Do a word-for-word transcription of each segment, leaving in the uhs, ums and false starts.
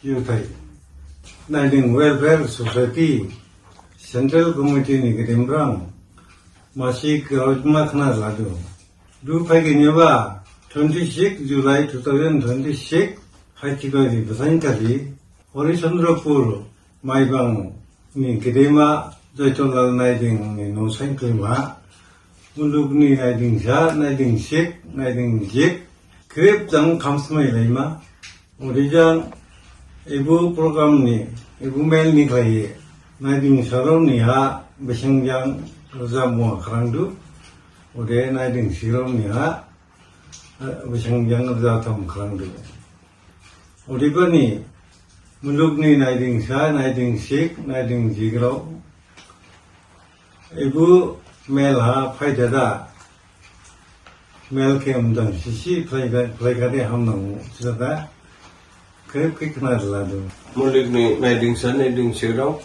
Juthai. Naiding Welfare Society Central Committee ni gedembrang masi graojma khna ladu. Du phaiginyaba twenty six July two thousand twenty six, Haithibari basain khali, Harichandrapur Maibang ni gedema Joytonlal Naiding ni nosain klima, muluk ni Naidingsa, Naidingsik, Naidingjik, khrip jang khamsmai laima. Odejang ebo program ni, ebo mel ni khlaihi, Naidingsarao niha, beseng jang rja mua khrangdu, ode Naidingsikrao niha, eh, beseng jang rja tham khrangdu. Odebani, muluk ni Naidingsa, Naidingsik, Naidingjikrao, ebo mel ha phaidada, mel khe umdang sisi phlai-, phlaikhade hamnang sisada, khrip khe khna ladu. Muluk ni Naidingsa, Naidingsikrao,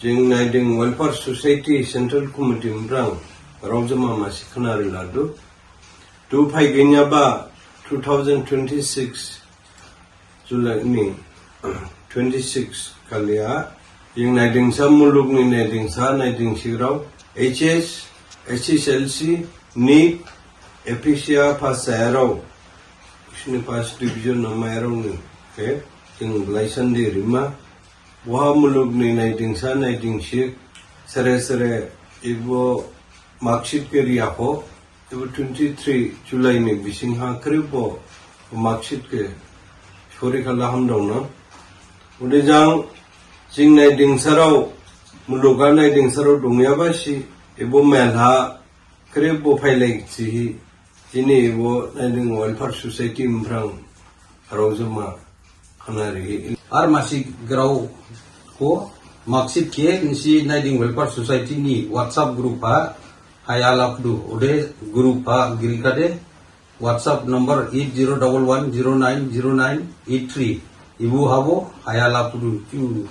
jing Naiding Welfare Society Central Committee mrang, raojama masi khna ladu. Du phaiginyaba two thousand twenty-six July ni twenty-six khaliha, jing Naidingsa muluk ni Naidingsa, Naidingsikrao, H S, H S L C, NEET, A P C ha pass jayarao, isni first division namairao ni khe, jing laisandi rima, boha muluk ni Naidingsa, Naidingsik, sere sere ebo marksheet khe riyakho, ebo twenty-three July ni bising ha khrip bo marksheet khe sori khala hamdaona. Odejang jing Naidingsarao, muluk ha Naidingsarao dongyaba si, ebo mel ha khrip bo phailai sihi, jini ebo Naiding Welfare Society mrang raojama khna rihi. Ar masi grao kho, marksheet khe nisi Naiding Welfare Society ni WhatsApp group ha haya lapdu, ode group ha girikhade WhatsApp number eight zero double one zero nine zero nine eight three. Ebo habo haya lapdu. Chu.